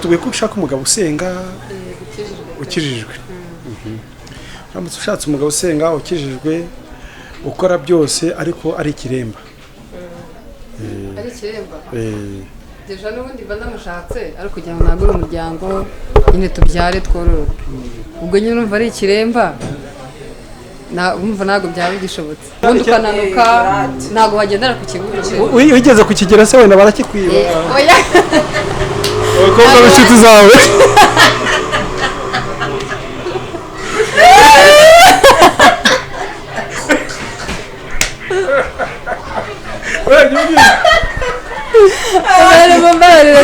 Tubwiye ko ushaka umugabo usenga, ukijijwe. Uramutse ushatse umugabo usenga, ukijijwe, ukora byose, ariko ari ikiremba? Ari ikiremba? Eh. Déjà n'ubundi mba ndamushatse ari kugira ngo nagure umuryango nyine, tubyare, twororoke. Ubwo nyine urumva ari ikiremba, urumva ntabwo byaba bigishobotse. Ubundi ukananuka, ntabwo wagendera ku kibuno. Wigeze kukigera se? Wenda barakikwiba. Oya. Abakobwa b'inshuti zawe. Barimo mbabarira.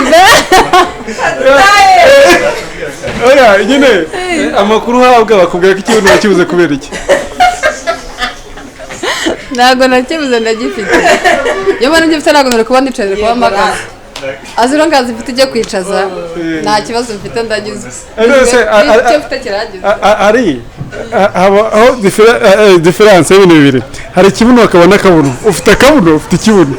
Oya nyine, amakuru uhabwa, bakubwira ko ikibuno wakibuze kubera iki? Ntabwo nakibuze, ndagifite. Iyo mbona ngifite, ntabwo nari kuba nicaye, kuba mpagaze. Aziro ngazi mfite ujye kwicaza, nta kibazo mfite, ndagize. None se, Icyo mfite kiragize. Hari habaho différence y'ibintu bibiri: hari ikibuno, hakaba n'akabuno. Ufite akabuno, ufite ikibuno.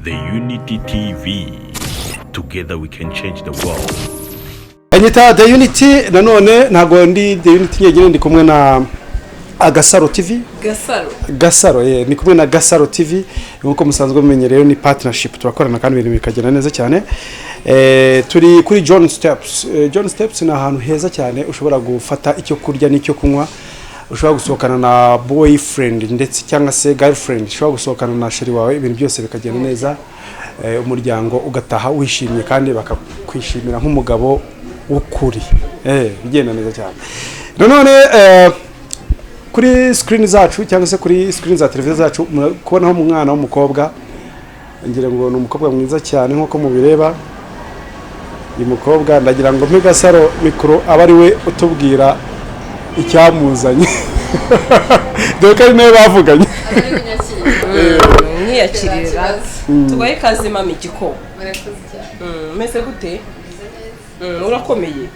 The Unity TV. Together we can change the world. Anyita The Unity. Nanone ntabwo ndi The Unity njyenyine, ndi kumwe na Agasaro TV. Gasaro. Gasaro, ye, ni kumwe na Gasaro TV. Nk'uko musanzwe mumenyereye, ni partnership, turakorana kandi ibintu bikagenda neza cyane. Turi kuri John Steps. John Steps ni ahantu heza cyane ushobora gufata icyo kurya n'icyo kunywa, ushobora gusohokana na boyfriend ndetse cyangwa se girlfriend, ushobora gusohokana na chéri wawe, ibintu byose bikagenda neza. Umuryango ugataha wishimye kandi bakakwishimira nk'umugabo w'ukuri. Bigenda neza cyane. Nanone kuri screen zacu cyangwa se kuri screen za televiziyo zacu kubonaho umwana w'umukobwa. Ngira ngo ni umukobwa mwiza cyane nk'uko mubireba. Uyu mukobwa, ndagira ngo mpe Gasaro mikoro, abe ari we utubwira icyamuzanye, dore ko ari nawe bavuganye. Mwiyakirira, tubahe ikaze mama igiko. Murakoze cyane. Umeze gute? Urakomeye?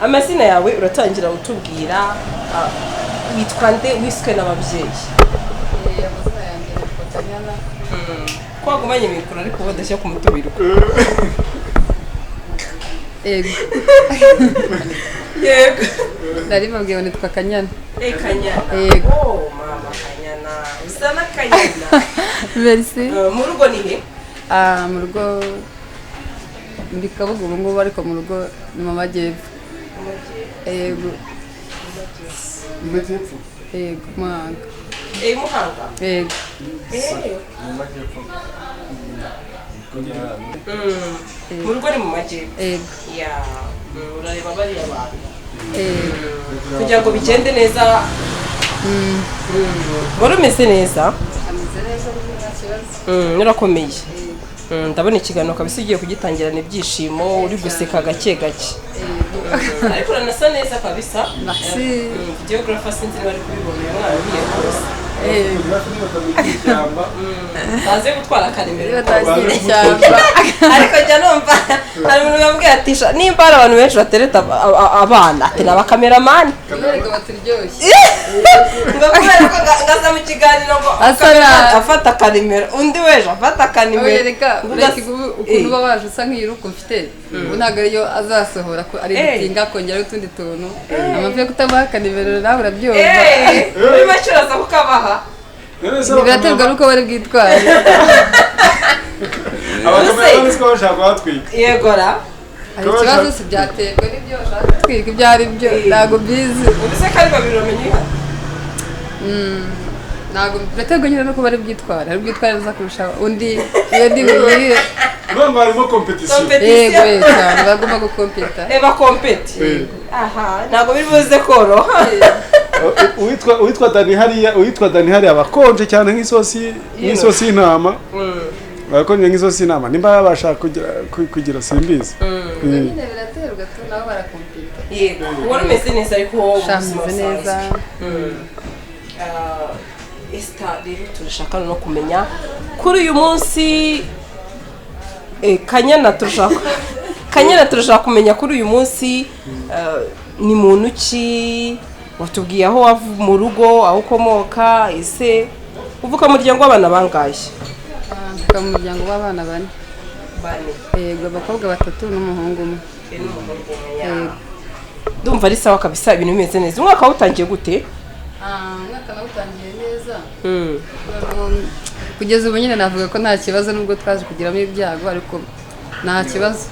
Amazina yawe uratangira utubwira, witwa nde, wiswe n'ababyeyi? Amazina yanjye nitwa Kanyana. Ko wagumanye mikoro ariko badashya ku mutubirwa? Yego. Yego. Nari mbabwiye ngo nitwa Kanyana. Eh, Kanyana. Yego. Oh mama Kanyana, usa na Kanyana. Merci. Mu rugo ni he? Ah, mu rugo ndi Kabuga ubu ngubu, ariko mu rugo ni mu majyepfo. Yego. Yego, Muhanga. Eh, Muhanga. Yego. Eh. Mu rugo ni mu majyepfo. Yego. Ya, urareba bariya bantu Yego. Kugira ngo bigende neza. Wari umeze neza? Ameze neza, nta kibazo. Urakomeye. Ndabona ikiganiro kabisa ugiye kugitangirana ibyishimo, uri guseka gake gake. Ariko uranasa neza kabisa. Merci. Videographer, sinzi niba ari kubibona, uyu mwana ugiye rwose. Yego. Baze gutwara akaremero. Batagiye ishyamba. Ariko njya numva hari umuntu wambwiye ati: "Sha, nimba hari abantu benshi batereta abana," ati, "ni abakameramani." Bereka baturyoshye. Ngo kubera ko ngaza mu kiganiro ngo Asa cameraman nabi. afata akanimero, undi weje afata akanimero. Oya, reka. Ngo Reka, ukuntu uba waje usa nk'iyiruka mfite ubu, ntabwo ariyo azasohora, ko ari gutinga akongeraho utundi tuntu. Amafi yo kutamuha akanimero, nawe urabyumva. Muri make uraza kukabaha. Biraterwa n'uko bari bwitware. Abakameramani siko bashaka kuhatwika. Yegora. Hari ikibazo si byaterwa n'ibyo bashaka gutwika ibyo ari byo, ntabwo mbizi. Ubu se ko ari babiri, bamenye ihari? Ntabwo biraterwa nyine n'uko bari bwitware. Hari bwitware neza kurusha undi, iyo ndi bubwire. Urumva harimo competition. Yego. Competition. Yego cyane, bagomba gukompeta. Eba compete. Aha ntabwo biri buze koroha. Uwitwa Dani hariya, uwitwa Dani hariya abakonje cyane nk'isosi y'intama, abakonje nk'isosi y'intama. Nimba babasha kugira, simbizi. Nyine biraterwa tu, nabo barakompeta. Yego, wari umeze neza ariko wowe mu Sha, buzima meze neza. busanzwe? Ah, Esther, rero turashaka no kumenya kuri uyu munsi, Kanyana, turashaka kumenya kuri uyu munsi, ni muntu ki? Watubwiye aho wava mu rugo, aho ukomoka. Ese uvuka mu muryango w'abana bangahe? Mvuka mu muryango w'abana bane. Bane? Yego, abakobwa batatu n'umuhungu umwe. Yego. Ndumva ari sawa kabisa, ibintu bimeze neza. Umwaka wawutangiye gute? Umwaka nawutangiye neza. Kugeza ubu nyine navuga ko nta kibazo, nubwo twaje kugiramo ibyago, ariko nta kibazo.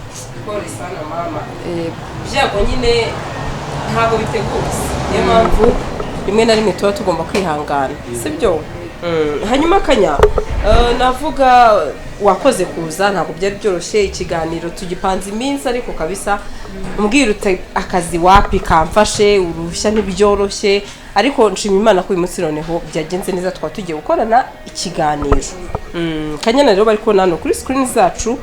Pole sana mama. Yego. Ibyago nyine ntabwo biteguza, niyo mpamvu rimwe na rimwe tuba tugomba kwihangana, sibyo? Hanyuma Kanya, navuga wakoze kuza, ntabwo byari byoroshye. Ikiganiro tugipanze iminsi, ariko kabisa umbwira uti akazi wapi kamfashe uruhushya, ntibyoroshye, ariko nshima Imana ko uyu munsi noneho byagenze neza, twaba tugiye gukorana ikiganiro. Kanyana rero bari kubona hano kuri screen zacu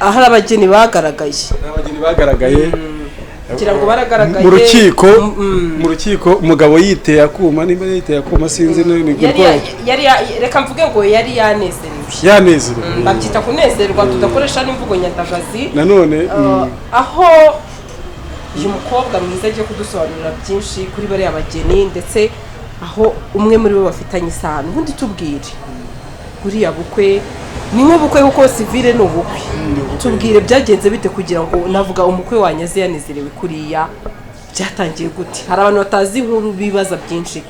ahari abageni bagaragaye. Abageni bagaragaye. Kugira ngo baragaragaye. Mu rukiko, mu rukiko umugabo yiteye akuma, nimba yiteye akuma sinzi Yari reka mvuge ngo yari yanezerewe. Yanezerewe. Babyita kunezerwa, tudakoresha n'imvugo nyandagazi. Nanone Aho uyu mukobwa mwiza agiye kudusobanurira byinshi kuri bariya bageni, ndetse aho umwe muri bo bafitanye isano. Ubundi tubwire, buriya bukwe ni nk'ubukwe kuko civil ni ubukwe. Tubwire byagenze bite kugira ngo navuga umukwe wanyaze yanezerewe kuriya, byatangiye gute? Hari abantu batazi inkuru bibaza byinshi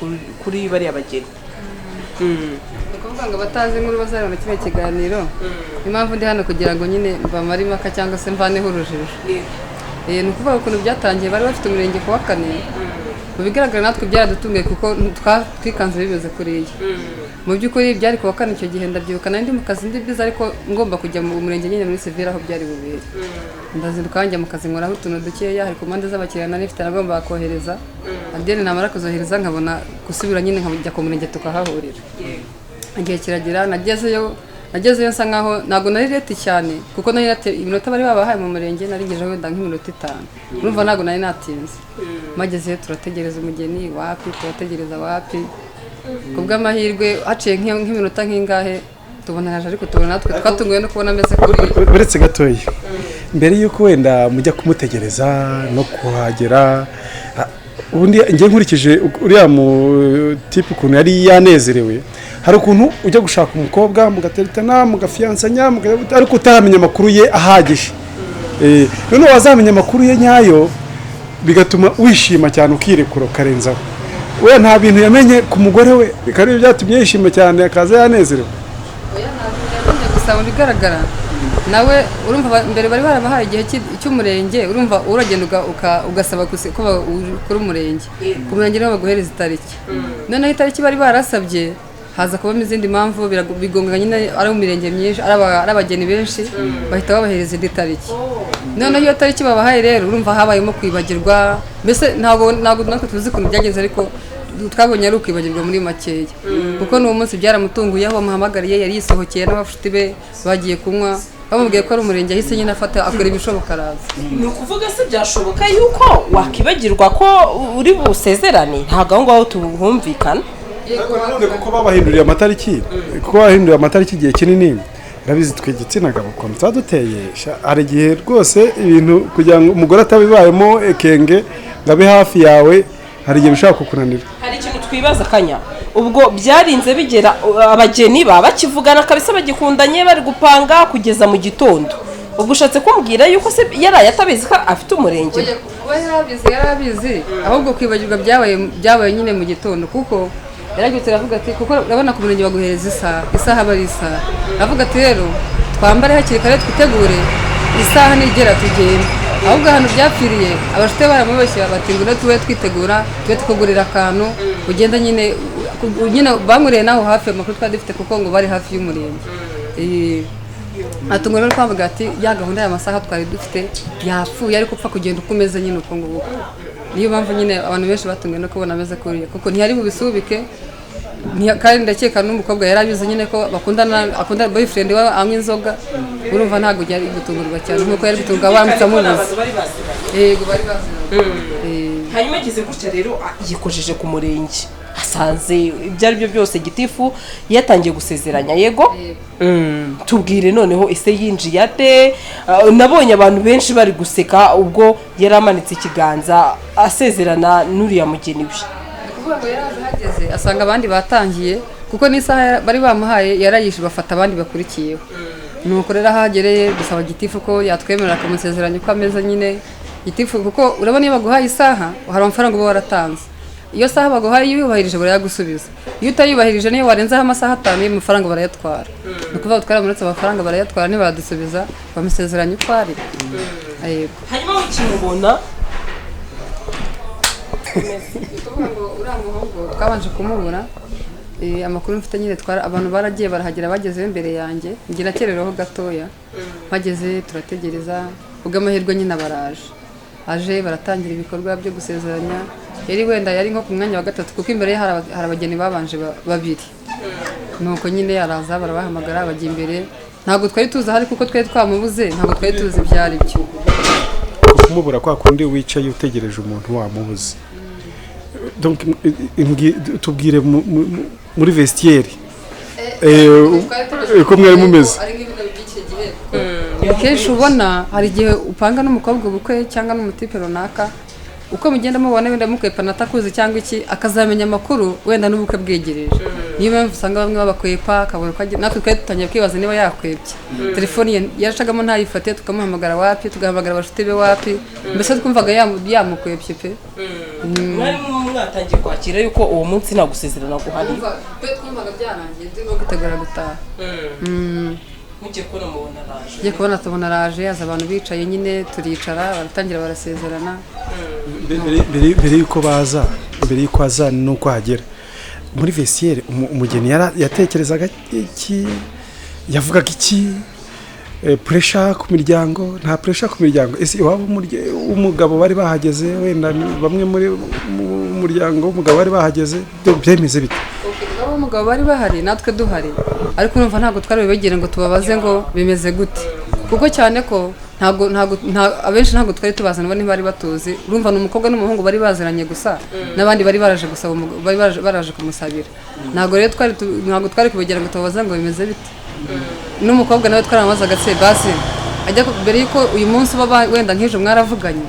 kuri bariya bageni. Ni ukuvuga ngo abatazi inkuru bazareba kino kiganiro. Impamvu ndi hano kugira ngo nyine mbamare impaka cyangwa se mvaneho urujijo. Ni ukuvuga ukuntu byatangiye, bari bafite umurenge ku wa kane. Mu bigaragara natwe byaradutunguye kuko twikanze bimeze kuriya. Mu by'ukuri byari ku wa kane icyo gihe, ndabyibuka nari ndi mu kazi, ndi biza, ariko ngomba kujya mu murenge nyine muri civil aho byari bubere. Ndazinduka njya mu kazi, nkoraho utuntu dukeya, hari komande z'abakiriya nari mfite nagombaga kohereza, adeni namara kuzohereza nkabona gusubira nyine nkajya ku murenge tukahahurira. Igihe kiragera nagezeyo nsa nkaho ntabwo nari late cyane, kuko nari late iminota bari babahaye mu murenge nari ngejeho wenda nk'iminota 5, urumva ntabwo nari natinze. Magezeyo turategereza umugeni wapi, turategereza wapi. Ku bw'amahirwe haciye nk'iminota nk'ingahe tubona yaje, ariko tubona natwe twatunguwe no kubona ameze kuriya. Uretse gatoya, mbere y'uko wenda mujya kumutegereza no kuhagera, ubundi njye nkurikije uriya mu type ukuntu yari yanezerewe, hari ukuntu ujya gushaka umukobwa mugateretana, mugafiyansanya, ariko utaramenya amakuru ye ahagije. Noneho wazamenya amakuru ye nyayo bigatuma wishima cyane, ukirekura ukarenzaho. We nta bintu yamenye ku mugore we, bikaba aribyo byatumye yishima cyane akaza yanezerewe. Oya, ntabwo yamenye, gusa mu bigaragara nawe urumva mbere bari barabahaye igihe cy'umurenge. Urumva uragenda ugasaba ko kuri umurenge, ku murenge niho baguhereza itariki. Noneho itariki bari barasabye haza kubamo izindi mpamvu, bigonga nyine ari mu mirenge myinshi, ari abageni benshi, bahita babahereza indi tariki. Noneho iyo tariki babahaye rero, urumva habayemo kwibagirwa. Mbese ntabwo natwe tuzi ukuntu byagenze, ariko twabonye ari ukwibagirwa muri makeya, kuko n'uwo munsi byaramutunguye. Aho bamuhamagariye yari yisohokeye n'abashuti be bagiye kunywa, bamubwiye ko ari umurenge, ahise nyine afata akora ibishoboka araza. Ni ukuvuga se byashoboka yuko wakibagirwa ko uri busezerane? Ntabwo aho ngaho tuhumvikana. Ariko nanone kuko babahinduriye amatariki igihe kinini, urabizi twe igitsina gabo ukuntu tuba duteye sha, hari igihe rwose ibintu kugira ngo umugore atabibayemo ekenge ngo abe hafi yawe, hari igihe bishobora kukunanira. Hari ikintu twibaza, Kanya. Ubwo byarinze bigera abageni baba bakivugana kabisa, bagikundanye, bari gupanga kugeza mu gitondo. Ubwo ushatse kumbwira yuko se yaraye atabizi ko afite umurenge? Oya, kuba yarabizi yarabizi, ahubwo kwibagirwa byabaye nyine mu gitondo, kuko yarabyutse aravuga ati, kuko urabona ku murenge baguhereza isaha, isaha aba ari isaha, aravuga ati rero twambare hakiri kare twitegure, isaha nigera tugende. Ahubwo ahantu byapfiriye, abashuti be baramubeshye bati ngwino tube twitegura, tube tukugurira akantu ugenda nyine. Nyine banyweriye naho hafi, amakuru twari dufite kuko ngo bari hafi y'umurenge. Atungwa no twavuga ati ya gahunda y'amasaha twari dufite yapfuye, ariko upfa kugenda uko umeze nyine uko nguko. Niyo mpamvu nyine abantu benshi batunguwe no kubona ameze kuriya, kuko ntiyari bubisubike. Kandi ndakeka n'umukobwa yari abizi nyine ko bakundana, akunda boyfriend we anywa inzoga. Urumva ntabwo yari gutungurwa cyane nk'uko yari gutungurwa baramutse amubuze. Bari baziranye. Yego, bari baziranye. Hanyuma ageze gutya rero, yikojeje ku murenge. Asanze ibyo ari byo byose gitifu yatangiye gusezeranya, yego. Tubwire noneho, ese yinjiye ate? Nabonye abantu benshi bari guseka ubwo yari amanitse ikiganza asezerana n'uriya mugeni we. Ni ukuvuga ngo yaraje, ahageze asanga abandi batangiye, kuko n'isaha bari bamuhaye yarayishe, bafata abandi bakurikiyeho. Nuko rero aho agereye dusaba gitifu ko yatwemerera akamusezeranya uko ameze nyine gitifu, kuko urabona iyo baguhaye isaha hari amafaranga uba waratanze. Iyo saha baguhaye, iyo uyubahirije barayagusubiza, iyo utayubahirije niyo warenzaho amasaha 5 y'amafaranga barayatwara. Ni ukuvuga ngo twaramuretse amafaranga barayatwara, ntibadusubiza, bamusezeranya uko ari. Yego. Hanyuma ukimubona? Ni ukuvuga ngo uriya muhungu twabanje kumubura. Amakuru mfite nyine, twara abantu baragiye barahagera, bagezeyo imbere yanjye, njye nakerereho gatoya. Mpageze turategereza, ubw'amahirwe nyine baraje, aje baratangira ibikorwa byo gusezeranya. Yari wenda yari nko ku mwanya wa gatatu, kuko imbere ye hari abageni babanje babiri. Nuko nyine araza, barabahamagara, bajya imbere. Ntabwo twari tuzi ahari kuko twari twamubuze, ntabwo twari tuzi ibyo ari byo. Kumubura kwa kundi wicaye utegereje umuntu wamubuze. Donc tubwire muri vestiaire uko mwari mumeze. Ari nk'ibintu by'iki gihe kenshi ubona hari igihe upanga n'umukobwa ubukwe cyangwa n'umutipe runaka, uko mugenda mubona wenda mukwepana atakuzi cyangwa iki, akazamenya amakuru wenda n'ubukwe bwegereje. Niyo mpamvu usanga bamwe babakwepa, akabura uko agira. Natwe twari dutangiye kwibaza niba yakwebye telefoni ye, yaracagamo ntayifate, tukamuhamagara wapi, tugahamagara abashuti be wapi, mbese twumvaga yamukwebye pe. Mwari mwatangiye kwakira yuko uwo munsi nta gusezerana guhari? Twe twumvaga byarangiye, turimo gutegura gutaha. Mugiye kubona mubona araje? Tugiye kubona tubona araje, haza abantu bicaye nyine, turicara, baratangira barasezerana. Mbere y'uko baza, mbere y'uko aza n'uko ahagera muri vestiaire, umugeni yatekerezaga iki? Yavugaga iki? Pressure ku miryango, nta pressure ku miryango? Ese iwabo w'umugabo bari bahageze? Wenda bamwe muri mu muryango w'umugabo bari bahageze? Byemeze bite? Iwabo w'umugabo bari bahari, natwe duhari, ariko urumva ntabwo twari bubegere ngo tubabaze ngo bimeze gute, kuko cyane ko ntabwo abenshi ntabwo twari tubazana, bo ntibari batuzi. Urumva ni umukobwa n'umuhungu bari baziranye gusa, n'abandi bari baraje gusaba bari baraje kumusabira. Ntabwo rero ntabwo twari kubegera ngo tubabaze ngo bimeze bite. N'umukobwa nawe twaramubazaga se basi ajya mbere y'uko uyu munsi uba wenda nk'ejo mwaravuganye?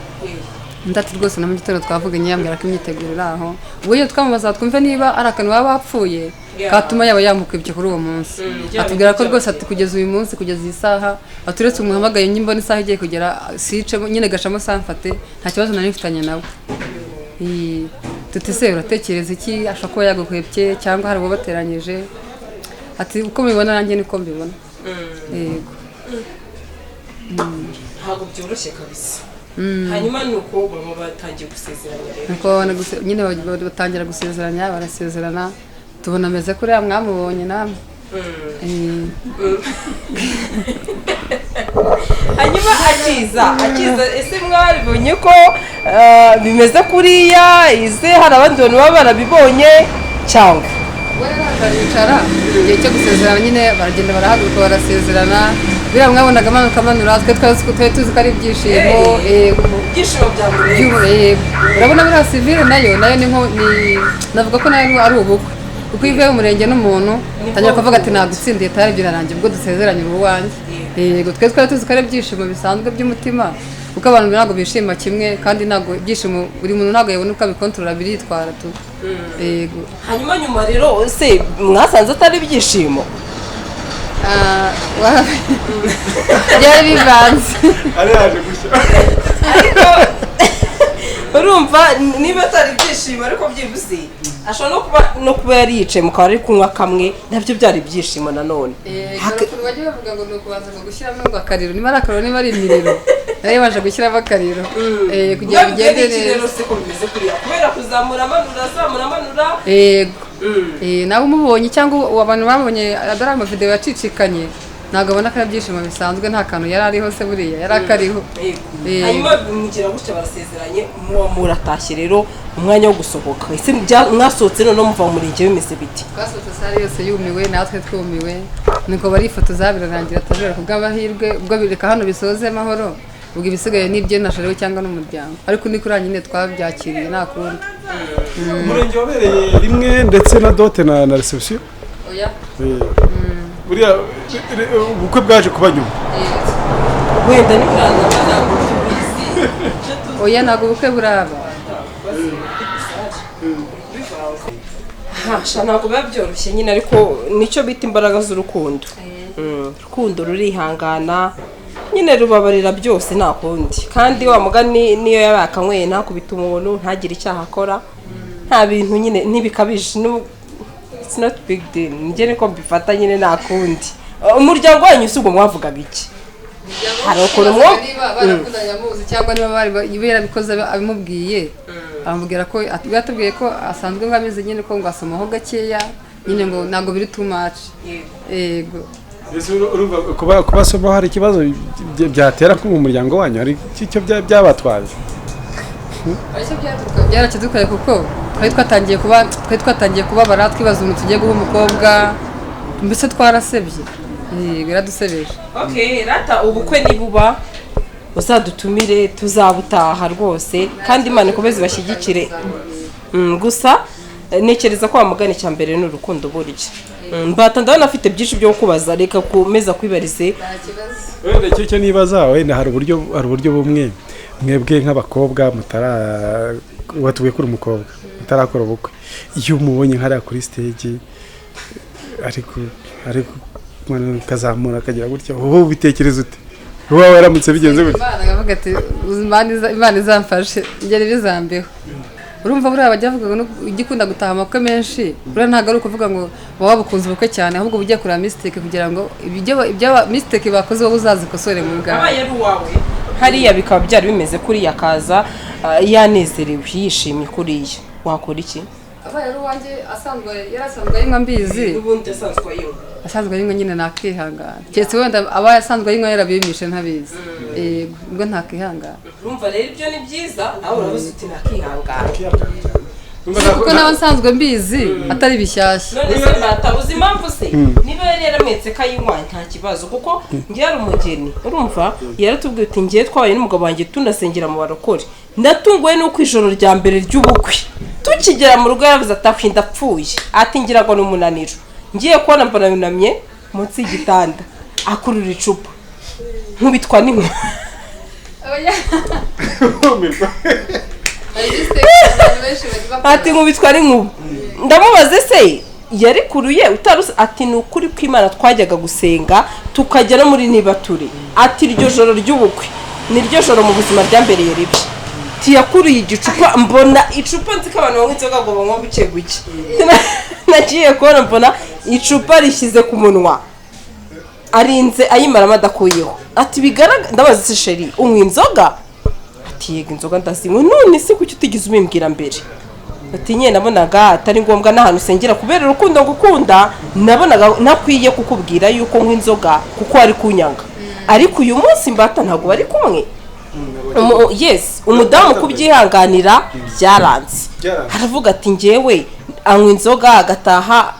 Undi ati rwose na mu gitondo twavuganye, yambwira ko imyiteguro iri aho. Ubwo iyo twamubaza twumve niba ari akantu baba bapfuye katuma yaba yamukwibye kuri uwo munsi, atubwira ko rwose ati kugeza uyu munsi, kugeza iyi saha, aturetse umuhamagaye nyimbona isaha igiye kugera sicemo nyine gacamo samfate, nta kibazo nari mfitanye nawe. Tuti se uratekereza iki, ashobora kuba yagukwebye cyangwa hari uwabateranyije? Ati uko mubibona nanjye niko mbibona. Yego. Ntabwo byoroshye kabisa. Hanyuma ni uko baba batangiye gusezeranya rero? Nuko babona nyine batangira gusezeranya, barasezerana, tubona ameze kuriya mwamubonye namwe. Hanyuma akiza, ese mwabibonye ko bimeze kuriya? Ese hari abandi bantu baba barabibonye cyangwa? We baricara igihe cyo gusezerana nyine, baragenda barahaguruka barasezerana, biriya mwabonaga amanuka amanura, twe twari tuzi ko ari ibyishimo. Ibyishimo bya buri wese. By'uburebe. Urabona buriya civile nayo ni nko ni navuga ko nayo ari ubukwe, kuko iyo uvuye mu murenge n'umuntu utangira kuvuga ati nagutsindiye, tayari birarangiye, ubwo dusezeranye ubu wanjye. Yego, twe twari tuzi ko ari ibyishimo bisanzwe by'umutima, kuko abantu ntabwo bishima kimwe, kandi ntabwo ibyishimo buri muntu ntabwo yabona uko abikontorora, biritwara tu. Yego. Hanyuma nyuma rero se mwasanze atari ibyishimo? Byari bivanze. Ari yaje gushya. Ariko urumva niba atari ibyishimo, ariko byibuze ashobora no kuba yari yicaye mu kabari ari kunywa kamwe, nabyo byari ibyishimo nanone. Ukuntu bajya bavuga ngo ni ukubanza ngo gushyiramo ngo akariro, niba ari akariro, niba ari imiriro, nayo yabanje gushyiramo akariro kugira ngo bigende Iki rero neza. Se ko bimeze kuriya kubera kuzamura amanura, azamura amanura? Yego. Nawe umubonye cyangwa abantu babonye adari amavideo yacicikanye, ntabwo abona ko ari ibyishimo bisanzwe, nta kantu yari ariho se buriya yari akariho. Hanyuma mugira gutya barasezeranye, muba muratashye rero, umwanya wo gusohoka, ese mwasohotse noneho muva mu murenge bimeze biti? Twasohotse sare yose yumiwe, natwe twumiwe, nuko barifotoza birarangira, tubera ku bw'amahirwe ubwo bireka hano bisoze amahoro. Ubwo ibisigaye ni ibye na chéri we cyangwa n'umuryango, ariko ni kuri nyine twabyakiriye, nta kundi. Umurenge wabereye rimwe ndetse na dot na reception? Oya. Buriya ubukwe bwaje kuba nyuma? Wenda ni ntabwo tubizi. Oya, ntabwo ubukwe buraba. Hasha, ntabwo biba byoroshye nyine, ariko nicyo bita imbaraga z'urukundo. Urukundo rurihangana nyine, rubabarira byose, nta kundi. Kandi wa mugani niyo yaba yakanyweye ntakubite umuntu, ntagire icyaha akora, nta bintu nyine ntibikabije. It's not big deal, njye niko mbifata nyine, nta kundi. Umuryango wanyu si ubwo mwavugaga iki? Hari ukuntu Niba barakundanye amuzi cyangwa niba bari yarabikoze abimubwiye, amubwira ko yatubwiye ko asanzwe ngo ameze nyine, ko ngo asomaho gakeya nyine, ngo ntabwo biri too much, yego. Ese urumva kuba somaho hari ikibazo byatera nko mu muryango wanyu? Hari icyo byabatwaye? Aricyo byarakidukaye, kuko twari twatangiye kubabara, twibaza umuntu tugiye guha umukobwa, mbese twarasebye. Yego, yaradusebeje. Okay, rata ubukwe nibuba uzadutumire, tuzabutaha rwose, kandi Imana ikomeze ibashyigikire. Gusa ntekereza ko wamugana icya mbere ni urukundo burya. Mbata ndabona afite byinshi byo kubaza, reka kumeza kwibarize. Nta kibazo. Wenda icyo nibaza, wenda hari uburyo bumwe mwebwe nk'abakobwa mutara, watubwiye ko uri umukobwa mutarakora ubukwe, iyo umubonye nkariya kuri stage ariko akazamura akagira gutya, wowe ubitekereza ute? Wowe waramutse bigenze gutya? Imana, akavuga ati: "Imana izamfashe ngere bizambeho." Urumva buriya bajya bavuga ngo ujya ukunda gutaha amakwe menshi, buriya ntabwo ari ukuvuga ngo uba wabukunze ubukwe cyane, ahubwo uba ugiye kureba mistake kugira ngo ibyo mistake bakoze wowe uzazikosore mu bwawe. Abaye ari uwawe hariya bikaba byari bimeze kuriya, akaza yanezerewe yishimye kuriya, wakora iki? Abaye ari uwanjye asanzwe yarasanzwe ayinywa mbizi. N'ubundi asanzwe ayinywa. Asanzwe ayinywa nyine nakihangana, keretse wenda abaye asanzwe ayinywa yarabimishe ntabizi. Yego, ubwo ntakihangana. Urumva rero ibyo ni byiza, nawe urabuze uti nakihangana. Kuko nawe nsanzwe mbizi atari bishyashya. None se mbata, uzi impamvu se? Niba yari yaramwetse ko ayinywa nta kibazo, kuko ngewe ari umugeni, urumva yaratubwiye uti: "Ngewe twabaye n'umugabo wanjye tunasengera mu barokore, ndatunguwe n'uko ijoro rya mbere ry'ubukwe tukigera mu rugo yaravuze ati 'Ahwi, ndapfuye,' ati ngira ngo ni umunaniro, ngiye kubona mbona yunamye munsi y'igitanda akurura icupa, nkubitwa n'inkuba." Umirwa. Hari mistake abantu benshi bajya bakora. Ati nkubitwa n'inkuba, ndamubaze se yarikuruye utarusi? Ati ni ukuri kw'Imana, twajyaga gusenga tukajya no muri nibature, ati iryo joro ry'ubukwe niryo joro mu buzima ryambereye ribi. Tiyakuruye igicupa, mbona icupa, nzi ko abantu banywa inzoga ngo banywa buke buke, nagiye kubona mbona icupa rishyize ku munwa, arinze ayimaramo adakuyeho. Ati bigaragara, ndabaza se chéri unywa inzoga? Ati yego, inzoga ndazinywa. None se kuki utigeze ubimbwira mbere? Ati nyine nabonaga atari ngombwa n'ahantu usengera, kubera urukundo ngukunda nabonaga ntakwiye kukubwira yuko nywa inzoga kuko wari kunyanga. Ariko uyu munsi mbata ntabwo bari kumwe. Yes, umudamu kubyihanganira byaranze. Byaranze. Aravuga ati ngewe anywa inzoga agataha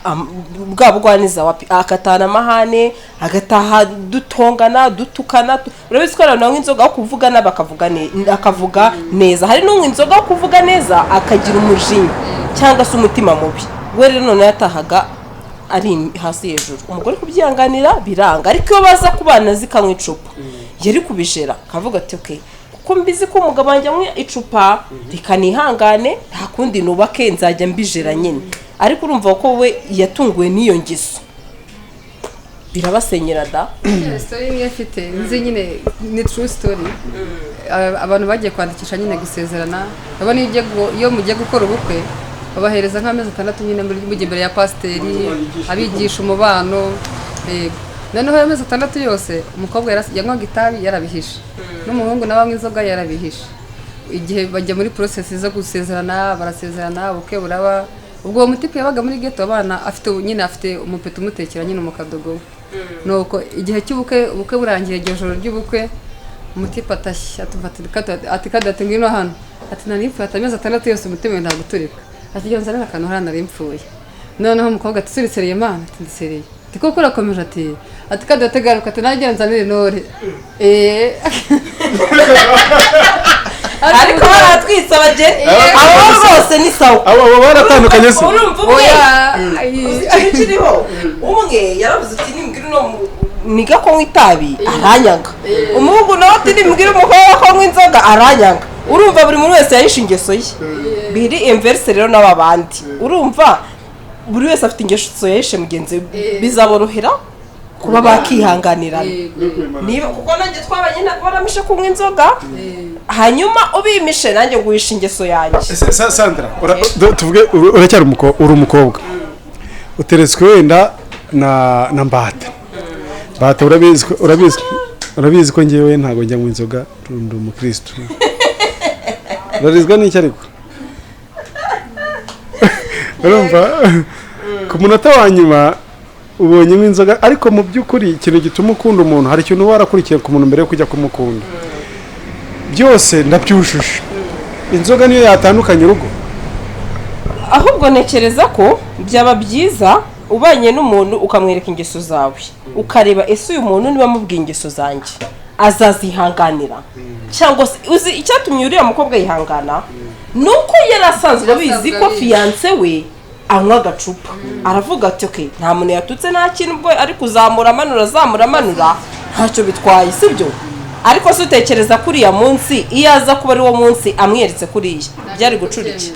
bwa bugwaneza wapi, agatahana amahane, agataha dutongana dutukana. Urabizi ko abantu banywa inzoga aho kuvuga nabi akavuga akavuga neza, hari n'unywa inzoga aho kuvuga neza akagira umujinya cyangwa se umutima mubi. We rero noneho yatahaga ari hasi hejuru, umugore kubyihanganira biranga. Ariko iyo baza kubana zikanywa icupa yari kubijera, akavuga ati okay, kuko mbizi ko umugabo wanjye anywa icupa, reka nihangane, nta kundi, nubake nzajya mbijera nyine. Ariko urumva ko we yatunguwe n'iyo ngeso, birabasenyera da. Story imwe mfite nzi nyine ni true story. Abantu bagiye kwandikisha nyine gusezerana, urabona iyo iyo mugiye gukora ubukwe babahereza nk'amezi 6 nyine mujya imbere ya pasiteri abigisha umubano. Yego. Noneho ayo mezi 6 yose umukobwa yanywaga itabi yarabihishe, n'umuhungu nawe anywa inzoga yarabihishe. Igihe bajya muri process zo gusezerana, barasezerana, ubukwe buraba. Ubwo uwo mutipe yabaga muri ghetto, abana afite nyine, afite umupeta umutekera nyine umukadogo we. Nuko igihe cy'ubukwe, ubukwe burangiye, iryo joro ry'ubukwe umutipe atashye ati kade, ati ngwino hano, ati nari mpfuye, ati amezi 6 yose umutima wenda guturika, ati genda nzanire akantu hariya nari mpfuye. Noneho umukobwa ati suri sérieux man? Ati ndi sérieux. Ati koko urakomeje, ati kandi wategaruka, ati nanjye nzanire intore. Ariko baratwitse abageni abo bose ni sawa. Abo baratandukanye se? Urumva umwe Oya. Uzi ikintu kiriho? Umwe yaravuze ati nimbwira uno niga ko nywa itabi aranyanga, umuhungu nawe ati nimbwira umukobwa ko nywa inzoga aranyanga. Urumva buri muntu wese yahishe ingeso ye, biri inverse rero n'aba bandi. Urumva buri wese afite ingeso yahishe mugenzi we, bizaborohera kuba bakihanganirana niba kuko nanjye twabanye ntabwo baramishe kunywa inzoga, hanyuma ubimishe nanjye nguhisha ingeso yanjye. Ese Sandra, tuvuge uracyari uri umukobwa uteretswe wenda na Mbata. Mbata, urabizi ko ngewe ntabwo njya mu inzoga, ndi umukristo. Urarizwa n'iki? Ariko urumva ku munota wa nyuma ubonyemo inzoga. Ariko mu by'ukuri ikintu gituma ukunda umuntu, hari ikintu uba warakurikiye ku muntu mbere yo kujya kumukunda. Byose ndabyujuje, inzoga niyo yatandukanye urugo? Ahubwo ntekereza ko byaba byiza ubanye n'umuntu ukamwereka ingeso zawe, ukareba ese uyu muntu niba amubwiye ingeso zanjye azazihanganira cyangwa se. Uzi icyatumye uriya mukobwa yihangana? Ni uko yari asanzwe abizi ko abizi. Fiancé we anywa agacupa. Aravuga ati okay, nta muntu yatutse, nta kintu, ubwo ari kuzamura amanura, azamura amanura, ntacyo bitwaye, sibyo? Ariko se utekereza ko uriya munsi iyo aza kuba ari wo munsi amweretse kuriya, byari gucura iki?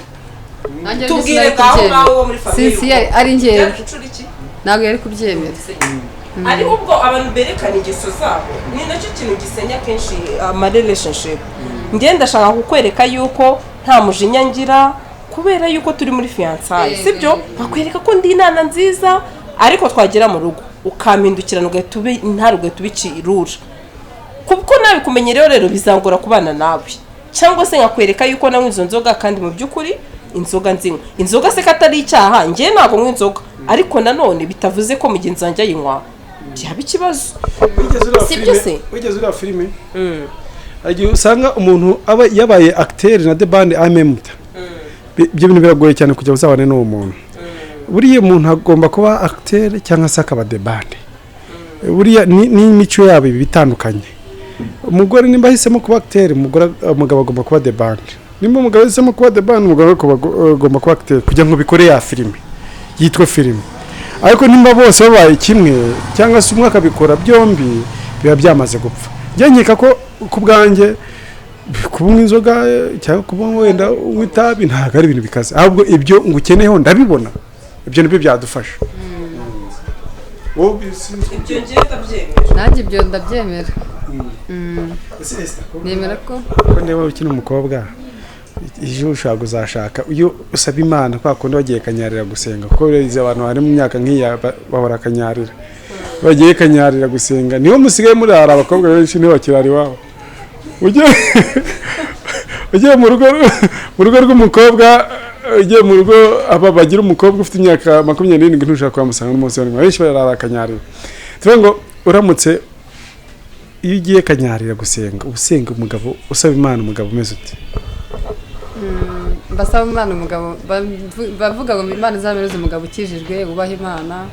Nanjye Tubwire sinari ngaho kubyemera. ngaho wo muri famille. Si ari njyewe Byari gucura iki? Ntabwo yari kubyemera. Ariko ubwo abantu berekana ingeso zabo, ni nacyo kintu gisenya kenshi ama relationship. Njye ndashaka kukwereka yuko nta mujinya ngira kubera yuko turi muri fiançailles, sibyo? Nkakwereka ko ndi inana nziza, ariko twagera mu rugo ukampindukirana, ugahita ube intare, ugahita uba ikirura. Kuko nabikumenye rero bizangora kubana nawe. Cyangwa se nkakwereka yuko nanywa izo nzoga kandi mu by'ukuri inzoga nzinywa. Inzoga se ko atari icyaha? Njye ntabwo nywa inzoga, ariko nanone bitavuze ko mugenzi wanjye ayinywa byaba ikibazo. Wigeze ureba Si byo filime? se? Wigeze ureba filime? Hari igihe usanga umuntu aba yabaye acteur na de bande amemuta. Ibyo bintu biragoye cyane kugira ngo uzabane n'uwo muntu. Buriya umuntu agomba kuba acteur cyangwa se akaba de bande. Buriya n'imico yabo iba itandukanye. Umugore nimba ahisemo kuba acteur, umugabo agomba kuba de bande. Nimba umugabo ahisemo kuba de bande, umugore agomba kuba acteur kugira ngo bikore ya filime yitwa filime. Ariko nimba bose babaye kimwe cyangwa se umwe akabikora byombi, biba byamaze gupfa. Njye nkeka ko ku bwanjye kunywa inzoga cyangwa kuba wenda unywa itabi ntabwo ari ibintu bikaze, ahubwo ibyo ngukeneyeho ndabibona, ibyo nibyo byadufasha. Wowe Ibyo ngiye ndabyemera. Nanjye ibyo ndabyemera. Ese Esther, Nemera ko ko niba ukiri umukobwa, ejo ushobora kuzashaka, iyo usaba Imana kwa kundi bagiye Kanyarira gusenga, kuko urizi abantu bari mu myaka nk'iya bahora Kanyarira, bagiye Kanyarira gusenga niho musigaye murara. Abakobwa benshi niho bakirara iwabo. Ugiye mu rugo rw'umukobwa, ugiye mu rugo aba bagira umukobwa ufite imyaka 27, ntushobora kuhamusanga n'umunsi wa rimwe. Abenshi barara Kanyarira. Tuvuge ngo uramutse iyo ugiye Kanyarira gusenga, uba usenga umugabo, usaba Imana umugabo umeze ute? Mbasaba Imana umugabo, bavuga ngo Imana izamereze umugabo ukijijwe, wubaha Imana.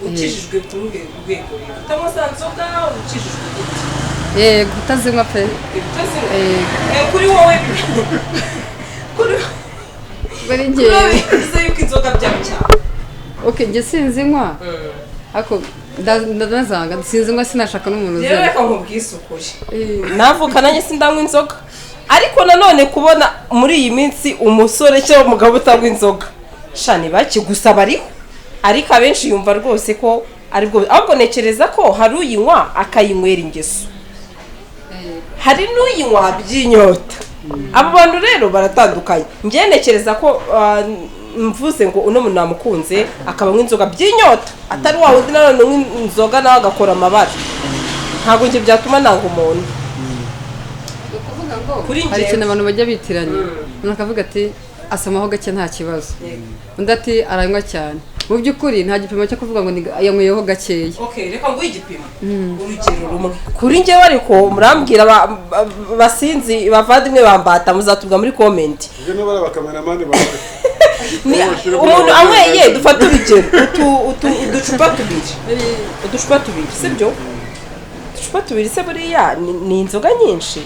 Ukijijwe ku ruhe rwego rero? Utanywa za nzoga, ukijijwe gute? Yego, utazinywa pe. Utazinywa? Yego. Kuri wowe, kuri Kuri kuri wowe njyewe bivuze yuko inzoga byaba cyane? Okay, njye sinzinywa, ariko ndanazanga, sinzinywa, sinashaka n'umuntu Rero uzinywa. reka nkubwise ukuri, navuka nanjye sindanywa inzoga, ariko nanone kubona muri iyi minsi umusore cyangwa umugabo utanywa inzoga, sha ni bake gusa bariho, ariko abenshi yumva rwose ko aribwo. Ahubwo ntekereza ko hari uyinywa akayinywera ingeso, hari n'uyinywa by'inyota. Abo bantu rero baratandukanye. Njye ntekereza ko mvuze ngo uno muntu namukunze akaba anywa inzoga by'inyota, atari wa wundi nanone unywa inzoga nawe agakora amabara, ntabwo njye byatuma nanga umuntu. Ni ukuvuga ngo Kuri hari njyewe. ikintu abantu bajya bitiranya. Umuntu akavuga ati asomaho gake nta kibazo, undi ati aranywa cyane. Mu by'ukuri nta gipimo cyo kuvuga ngo ni yanyweyeho gakeya. Okay, reka nguhe igipimo, urugero rumwe kuri njyewe. Ariko murambwira basinzi bavandimwe bambata, muzatubwa muri comment. Ibyo niba ari abakameramani bawe. Umuntu anyweye, dufate urugero utu utu Uducupa tubiri, uducupa tubiri, sibyo? Uducupa tubiri se buriya ni inzoga nyinshi?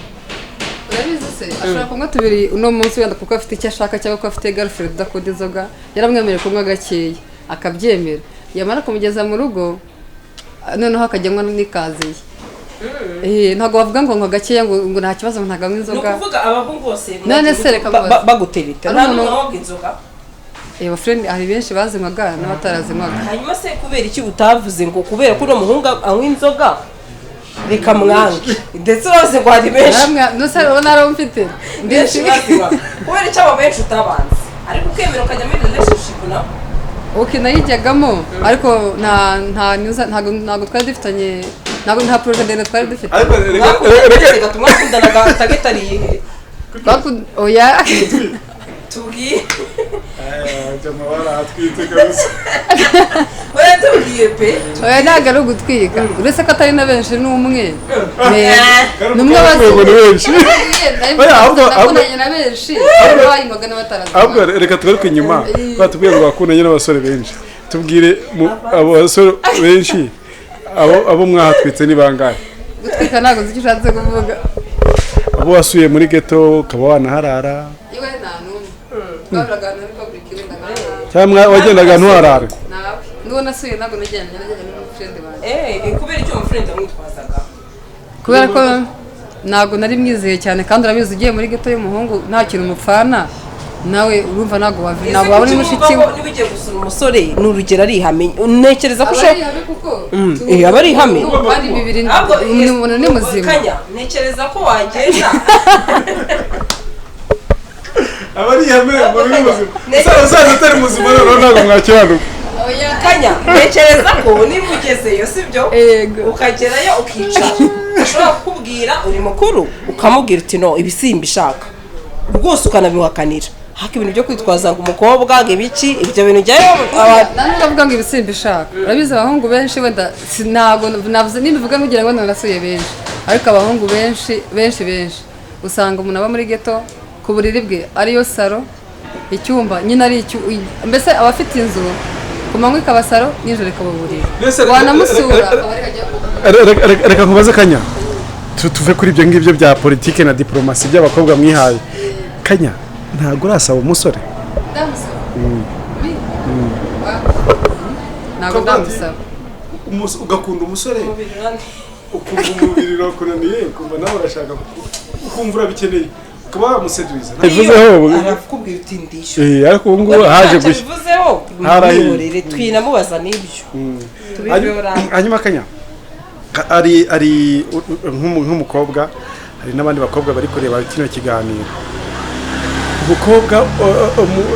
Urabizi se, ashobora kunywa tubiri uno munsi wenda kuko afite icyo ashaka cyangwa ko afite girlfriend udakunda inzoga, yaramwemereye kunywa gakeya akabyemera, yamara kumugeza mu rugo noneho akajya anywa n'ikaziye. Ntabwo bavuga ngo nywa gakeya ngo nta kibazo, ngo ntabwo anywa Ni inzoga. ukuvuga abahungu bose None se reka mubaze. bagutereta Ari nta umuntu- n'umwe wanywaga inzoga? Friend, hari benshi bazinywaga n'abatarazinywaga. Hanyuma se kubera iki utavuze ngo kubera ko uno muhungu anywa inzoga reka mwange? Ndetse bavuze ngo hari benshi. Nuse urabona hari abo mfite. Benshi bazinywaga, kubera icyo abo benshi utabanze ariko ukemera ukajya muri relationship nabo? Ok, nayijyagamo ariko nta ntabwo twari dufitanye, ntabwo nta projet ndende twari dufite. Ariko Mwakundanaga gatuma mwakundanaga target iyihe? Oya. Tubwiye. Baratwitse kabisa. Oya, tubwiye pe. Oya, ntabwo ari ugutwika, uretse ko atari na benshi, ni umwe. Ni umwe. Ngo ni benshi. Oya, Nakundanye na benshi bayinywaga n'abatarazinywaga. Ahubwo reka tugaruke inyuma. Batubwiye ngo wakundanye n'abasore benshi, tubwire abo basore benshi, abo mwahatwitse ni bangahe? Gutwika ntabwo nzi icyo ushatse kuvuga. Abo wasuye muri ghetto ukaba wanaharara? Iwe nta n'umwe twaburaga ahantu muri public wenda nka Cyangwa wagendaga ntuharare? Nawe n'uwo nasuye ntabwo najyanye n'umufriend wanjye. Kubera icyo umufriend wamwitwazaga? Kubera ko ntabwo nari mwizeye cyane, kandi urabizi ugiye muri ghetto y'umuhungu nta kintu mupfana nawe, urumva ntabwo ntabwo waba uri mushiki we. Niba ugiye gusura umusore, ni urugero, ari ihame, ntekereza ko Aba ushobora ari ihame kuko Aba ari ihame. Kandi bibiri Ahubwo ni umuntu ni muzima. Kanya, ntekereza ko wagenda Aba ari ihame, umuntu ni muzima. Usaza atari muzima noneho ntabwo mwakibanuka. Kanya, ntekereza ko niba ugezeyo, sibyo? Yego. Ukagerayo ukicara, ashobora kukubwira uri mukuru, ukamubwira uti: "No, ibi simbishaka rwose," ukanabihakanira. Haka ibintu byo kwitwaza ngo umukobwa ngo ibiki, ibyo bintu ujyayo Nta nubwo avuga ngo ibisimba ishaka. Urabizi abahungu benshi wenda ntabwo navuze nibivuga nkugira ngo nasuye benshi, ariko abahungu benshi benshi benshi usanga umuntu aba muri ghetto ku buriri bwe ariyo saro, icyumba nyine ari mbese aba afite inzu ku manywa ikaba saro, nijoro ikaba uburiri. Wanamusura akaba ari kajya. Reka nkubaze Kanya, tuve kuri ibyo ngibyo bya politike na diporomasi by'abakobwa mwihaye. Kanya, ntabwo urasaba umusore? Ndamusaba? Ntabwo ndamusaba. Ugakunda umusore, ukumva umubiri urakunaniye, ukumva nawe urashaka, ukumva urabikeneye, ukaba wamuseduza. Bivuzeho Arakubwira uti: "Ndishyura." Ariko ubu ngubu haje Ntacyo gushya. bivuzeho. Harahiye. Mwihorere, twinamubaza n'ibyo tubibora. Hanyuma Kanya, ari nk'umukobwa, hari n'abandi bakobwa bari kureba kino kiganiro. Umukobwa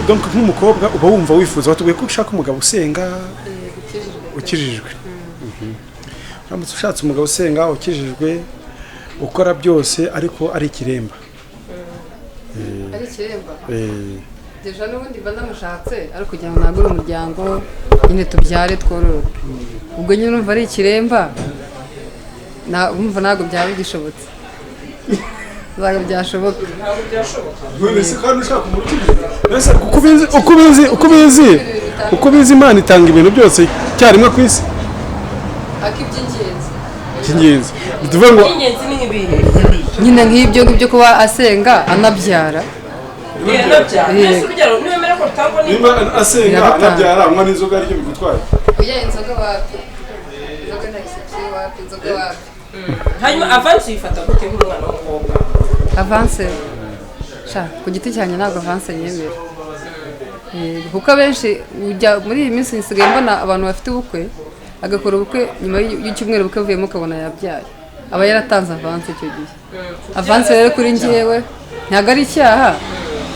donc nk'umukobwa uba wumva wifuza, watubwiye ko ushaka umugabo usenga ukijijwe. Uramutse ushatse umugabo usenga ukijijwe ukora byose ariko ari ikiremba? Ari ikiremba? Eh. Déjà n'ubundi mba ndamushatse ari kugira ngo nagure umuryango nyine tubyare twororoke. Ubwo nyine urumva ari ikiremba, urumva ntabwo byaba bigishobotse, ntabwo byashoboka. Ntabwo byashoboka. None se kandi ushaka umukijijwe? Mbese uko ubizi Imana itanga ibintu byose icyarimwe ku isi. Ariko iby'ingenzi. Icy'ingenzi tuvuge ngo Iby'ingenzi ni ibihe? Nyine nk'ibyo ngibyo, kuba asenga anabyara. Anabyara. Mbese urubyaro niwemera ko rutangwa Nimba n'Imana? asenga, Birarutanga. anabyara, anywa n'inzoga, aricyo bigutwaye? Oya, inzoga wapi, inzoga ndayisabye, wapi, inzoga wapi. Hanyuma avance uyifata gute nk'umwana w'umukobwa? Avance, sha, ku giti cyanjye ntabwo avance yemera. Kuko abenshi ujya muri iyi minsi nsigaye mbona abantu bafite ubukwe, agakora ubukwe, nyuma y'icyumweru ubukwe buvuyemo ukabona yabyaye, aba yaratanze avance icyo gihe. Avance rero kuri njyewe ntabwo ari icyaha,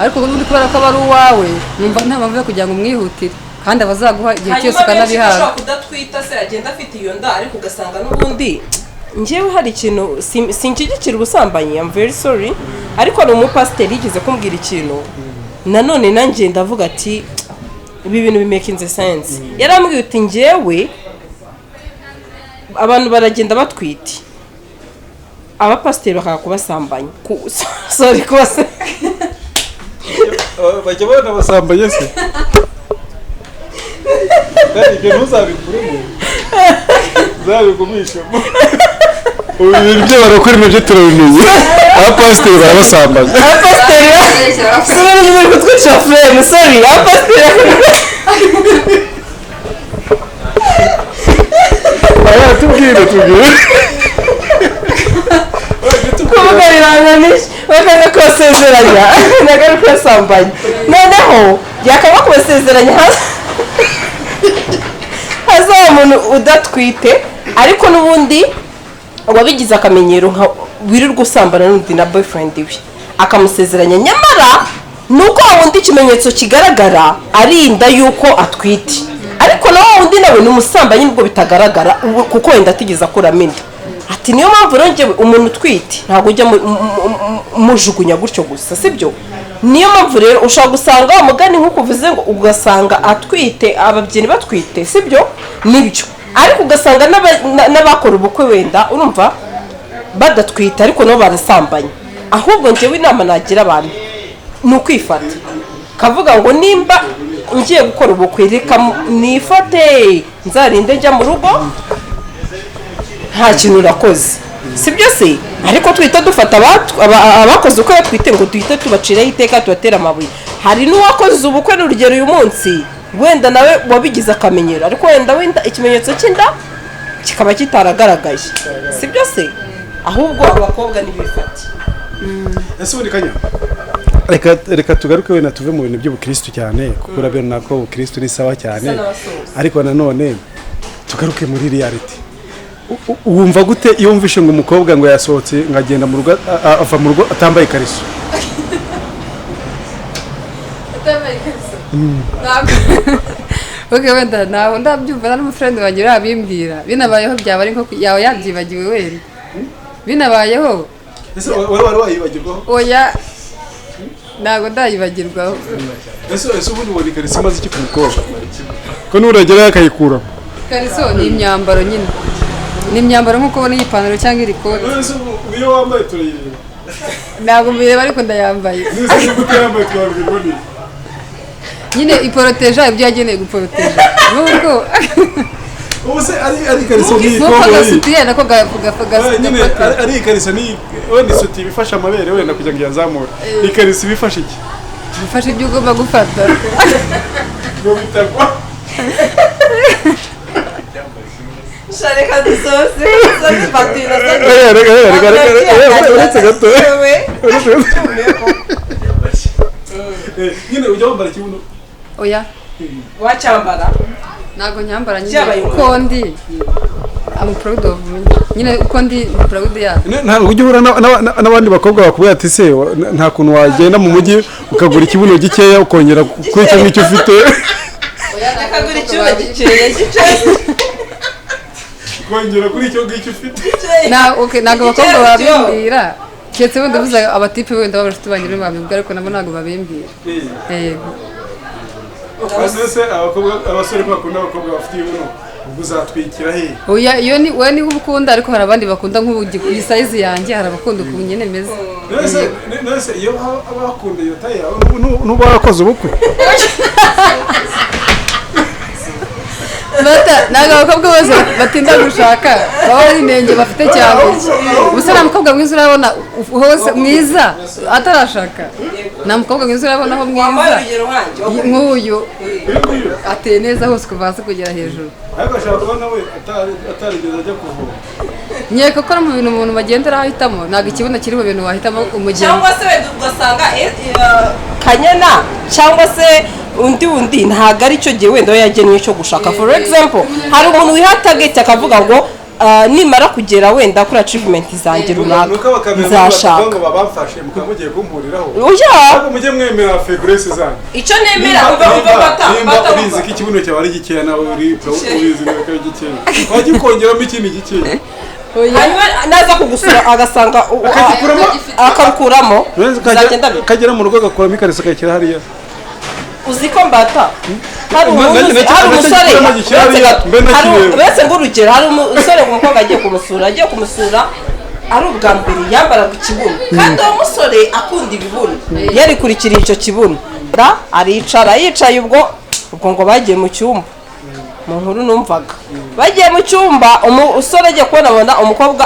ariko ubundi kubera ko aba ari uwawe, numva nta mpamvu yo kugira ngo umwihutire, kandi abazaguha igihe cyose Hanyuma benshi ukanabihabwa. bashobora kudatwita se, agenda afite iyo nda, ariko ugasanga n'ubundi njyewe hari ikintu sinshyigikira ubusambanyi, I'm very sorry, ariko hari umupasiteri yigeze kumbwira ikintu nanone nanjye ndavuga ati ibi bintu bimakinze sense. Yarambwiye uti: "Njyewe abantu baragenda batwite, abapasiteri bakanga kubasambanya." Sorry, kubasa Bajya banabasambanya se? Kandi ibyo ntuzabikuremo, uzabigumishemo. Ubu ibintu byo barakora nabyo turabimenye, abapasiteri barabasambaza. Abapasiteri sura bari kutwica frame, sorry, abapasiteri. Aya, tubwire, tubwire. Kuvuga biranganisha, bakanga kubasezeranya, ntabwo ari kubasambanya. Noneho yakaba kubasezeranya, hazaba umuntu udatwite, ariko n'ubundi wabigize akamenyero, nka wirirwa usambana n'undi na boyfriend we, akamusezeranya, nyamara ni uko wa wundi ikimenyetso kigaragara ari inda y'uko atwite, ariko na wa wundi nawe ni umusambanyi nubwo bitagaragara, kuko wenda atigeze akuramo inda. Ati niyo mpamvu rero njyewe umuntu utwite ntabwo ujya mujugunya gutyo gusa, sibyo? Niyo mpamvu rero ushobora gusanga wa mugani nk'uko uvuze ngo ugasanga atwite, ababyinnyi batwite, sibyo? Nibyo, ariko ugasanga n'abakora ubukwe wenda urumva badatwite, ariko nabo barasambanye. Ahubwo njyewe inama nagira abantu ni ukwifata, kavuga ngo nimba ngiye gukora ubukwe, reka nifate, nzarinde njya mu rugo nta kintu urakoze, sibyo se? Ariko twita dufata abakoze ubukwe batwite ngo duhite tubaciraho iteka, tubatera amabuye. Hari n'uwakoze ubukwe, n'urugero uyu munsi wenda nawe wabigize akamenyero, ariko wenda ikimenyetso cy'inda kikaba kitaragaragaye, sibyo se? Ahubwo abakobwa ntibifate. Ese ubundi Kanya, reka tugaruke wenda tuve mu bintu by'ubukristu cyane, kuko urabona ko ubukristu ni sawa cyane. Bisa n'abasoza. Ariko nanone tugaruke muri reality. Wumva gute iyo wumvishe ngo umukobwa ngo yasohotse, ngo agenda mu rugo, ava mu rugo atambaye ikariso? Atambaye ikariso? Ntabwo, okay, wenda ntabwo ndabyumva, na n'umufriend wanjye urabimbwira. Binabayeho byaba ari nko yaba yabyibagiwe wenda, binabayeho. Ese wari wayibagirwaho? Oya, ntabwo ndayibagirwaho. Ese ubundi ubona ikariso imaze iki ku mukobwa, ko nuragerayo akayikuramo? Ikariso ni imyambaro nyine, ni imyambaro nk'uko ubona iyi pantaro cyangwa iri kote. Ese ubu iyo wambaye turayireba? Ntabwo mbireba, ariko ndayambaye. Ese niba utayambaye twabwirwa n'iki? Nyine iporoteja ibyo yageneye guporoteja, nk'uko Ubu se ari ikariso n'iyi nk'uko koboyi agasutiye nako nyine gafata. Ari ikariso n'iyi, wenda isuti iba ifashe amabere wenda kugira ngo iyazamure, ikariso iba ifashe iki? Gufasha ibyo ugomba gufata. Ngo bitagwa. Reka dusoze, dusoze fagitire. Reka, reka, reka, reka, reka, uretse gato, uretse gato. Nyine ujya wambara ikibuno? Oya. Wacyambara? Ntabwo nyambara nyine. Byabaye Uko ndi, I'm proud of me nyine, uko ndi proud yabyo. Ntabwo ujya uhura n'abandi bakobwa bakubwira ati se nta kuntu wagenda mu mujyi ukagura ikibuno gikeya, ukongera kuri icyo ngicyo ufite? Akagura icyuma gikeye gikeye. Kongera kuri icyo ngicyo ufite. Na okay, ntabwo abakobwa Igiceri cyo. babimbwira, keretse wenda uvuze abatipe, wenda b'abashuti banjye nibo babimbwira, ariko nabo ntabwo babimbwira, yego. Ese abakobwa, abasore ko bakunda abakobwa bafite ibibuno, ubwo uzatwikira he? Oya, iyo ni wowe niba ukunda, ariko hari abandi bakunda nk'ubu iyi size yanjye, hari abakunda ukuntu nyine meze. Nese iyo baba bakunda iyo taille yawe, nuba warakoze ubukwe? Bata, ntabwo abakobwa bose batinda gushaka baba ari inenge bafite cyane. Gusa nta mukobwa mwiza urabona hose mwiza atarashaka, nta mukobwa mwiza urabona aho Wambaye mwiza. Urugero nkanjye. Nk'uyu ateye neza hose kuva hasi kugera hejuru. Ariko ashobora kuba nawe atarigeze ajya kuvoma. Nkeka ko no mu bintu umuntu bagendera ahitamo, ntabwo ikibuno kiri mu bintu wahitamo umugeni. Cyangwa se wenda ugasanga Kanyana cyangwa se undi wundi ntabwo ari cyo gihe wenda we yagennye cyo gushaka. For example, hari umuntu wiha target akavuga ngo nimara kugera wenda kuri achievement zanjye runaka Nuko abakamera nzashaka. ngo babamfashe mukaba mugiye kumpuriraho. Oya. Ahubwo mujye mwemera faiblesse zanyu. Icyo nemera, umva, umva, bata Nimba bata ubizi ko ikibuno cyawe ari gikeya, nawe uri ubizi ko ari gikeya, wajya ukongeramo ikindi gikeya. Hanyuma naza kugusura agasanga Akagikuramo? Akabikuramo, bizagenda bite? Kagera mu rugo agakuramo ikariso akayishyira hariya. Uzi ko mbata hari umuntu hari nacyo umusore gikuramo gishyira uretse hariya, gato, mbe nakireba. Uretse ngo urugero, hari umusore, umukobwa agiye kumusura ari ubwa mbere yambaraga ikibuno, kandi uwo musore akunda ibibuno, yarikurikiriye icyo kibuno. Aricara, yicaye, ubwo ngo bagiye mu cyumba. Mu nkuru numvaga bagiye mu cyumba, umusore agiye kubona abona umukobwa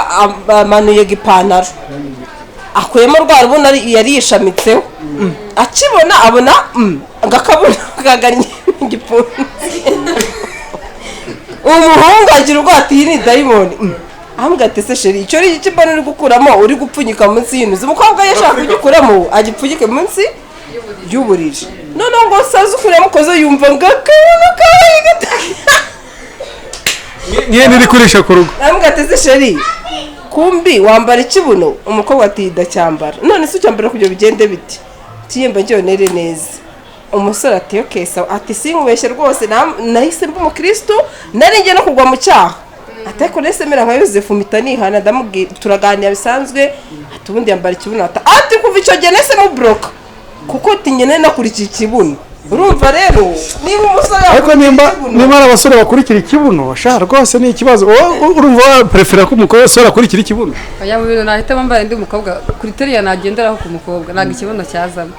amanuye ipantaro, akuyemo rwa rubuno yari yishamitseho. Akibona abona agakabuno kagannye igipfunsi. Umuhungu agira ubwoba ati: "Iyi ni dayimoni." Ahambwa ati: "Se chéri, icyo ni iki mbona uri gukuramo, uri gupfunyika munsi y'inzu?" Umukobwa iyo ashaka kugikuramo agipfunyike munsi y'uburiri. Noneho ngo saze ukuremo ukoze, yumva ngo akabuno kabaye gato. Nk'iyo iri kurisha ku rugo. Arambwira ati: "Se chéri, kumbi wambara ikibuno?" Umukobwa ati: "Ndacyambara." "None se ucyambara kugira bigende bite?" "Tiyemba njyonere neza." Umusore ati: "Okay, sawa." Ati: "Sinkubeshye rwose, nahise mba umukristo, nari ngiye no kugwa mu cyaha." Ati: "Ariko nahise mera nka Yosefu, mpita nihana, ndamubwira, turaganira bisanzwe." Ati: "Ubundi yambara ikibuno." Ati: "Kuva icyo gihe nahise mublocka, kuko ati nyine nakurikiye ikibuno." Urumva rero niba umusore Ariko yakurikiye nimba ikibuno- nimba ari abasore bakurikira ikibuno sha, rwose ni ikibazo. Wowe urumva waprefera ko umukobwa akurikira ikibuno? Oya, mu bintu nahitamo mbaye ndi umukobwa, criteria nagenderaho ku mukobwa, ntabwo ikibuno cyazamo.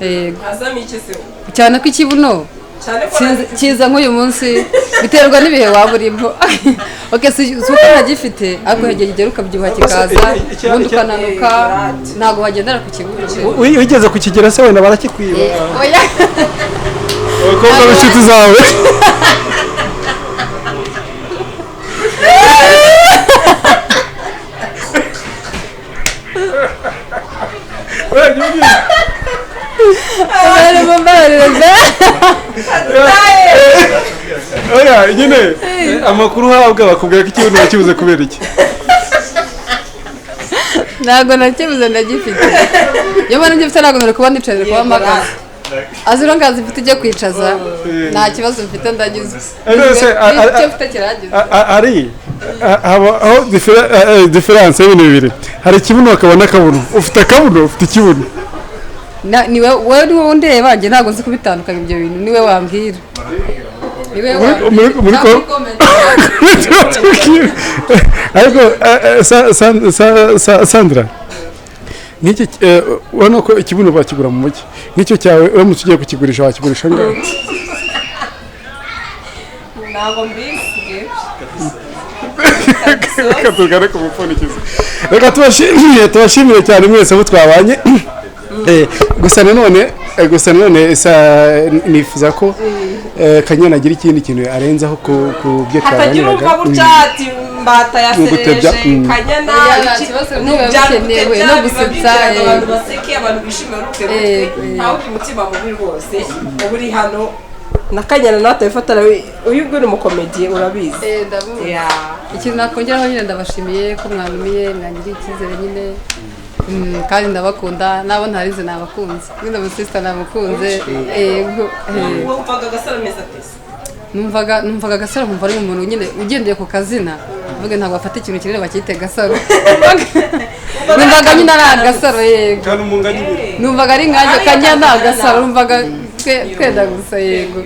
Yego. Hazamo iki se? Cyane ko ikibuno Cyane ko kiza nk'uyu munsi, biterwa n'ibihe waba urimo. Okay, si uko ntagifite, ariko igihe kigera ukabyibuha kikaza, ubundi ukananuka, ntabwo wagendera ku kibuno. Wigeze kukigera se wenda barakikwiba? Oya. Abakobwa b'inshuti zawe. Bari mumbabarire. Oya nyine, amakuru uhabwa bakubwira ko ikibuno wakibuze kubera iki? Ntabwo nakibuze, ndagifite. Iyo mbona ngifite ntabwo nari kuba nicaye, kuba mpagaze. Aziro ngazi mfite ujye kwicaza, nta kibazo mfite, ndagize. None se, Icyo mfite kiragize. Hari habaho différence y'ibintu bibiri: hari ikibuno hakaba n'akabuno. Ufite akabuno, ufite ikibuno. Niwe wowe, niwe undeba, njye ntabwo nzi kubitandukanya ibyo bintu, niwe wambwira, niwe wambwira. Muri Cyangwa comment. Ariko Sandra, nk'iki urabona ko ikibuno bakigura mu mujyi, nk'icyo cyawe uramutse ugiye kukigurisha wakigurisha angahe? Ntabwo mbizi. Reka tugane ku mupfundikizo. Reka tubashimire cyane mwese abo twabanye. Gusa nanone nifuza ko Kanyana agira ikindi kintu arenzaho ku byo Hatagira twaganiraga. umva gutya ati mbata Gutebya, yasereje Kanyana. Oya, nta Iki- kibazo, ni biba byari bikenewe, gutebya, no biba gusetsa, bigira ngo abantu baseke, abantu bishime, baruhuke mu mutwe. Ntawe ugira umutima mubi rwose uba uri hano na Kanyana nawe atabifata, uyu nguyu ni umukomediye, urabizi. Ndamuzi. Yeah. Ikintu nakongeraho nyine, ndabashimiye ko mwantumiye, mwangiriye icyizere nyine. Kandi ndabakunda, nabo ntarize nabakunze, nyine umusista namukunze, yego. Wumvaga Agasaro ameze ate se? Numvaga Agasaro, nkumva ari umuntu nyine ugendeye ku kazina, mvuge ntabwo bafata ikintu kinini bakite Gasaro, numvaga nyine ari Agasaro, yego. Kandi umunganya ibiri. Numvaga ari nkanjye, Kanyana, Agasaro, numvaga twenda gusa, yego,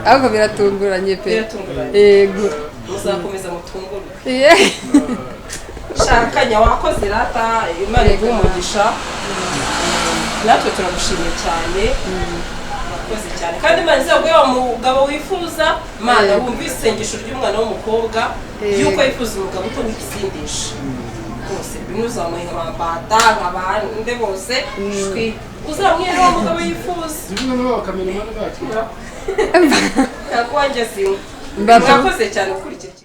ariko biratunguranye pe. Biratunguranye. Yego. Muzakomeza mutungurwe. Yeah. Shakanya wakoze rata, Imana iguhe umugisha. Natwe turagushimiye cyane, wakoze cyane, kandi Imana izaguhe wa mugabo wifuza. Imana Yego. wumva isengesho ry'umwana w'umukobwa Yego. yuko yifuza umugabo utumva igisindisha rwose, binuzamuye nka bambata nka bande bose, shwi, uzamwihe wa mugabo yifuza. Ntabwo wanjye sinywa. Mbata. Mwakoze cyane gukurikira.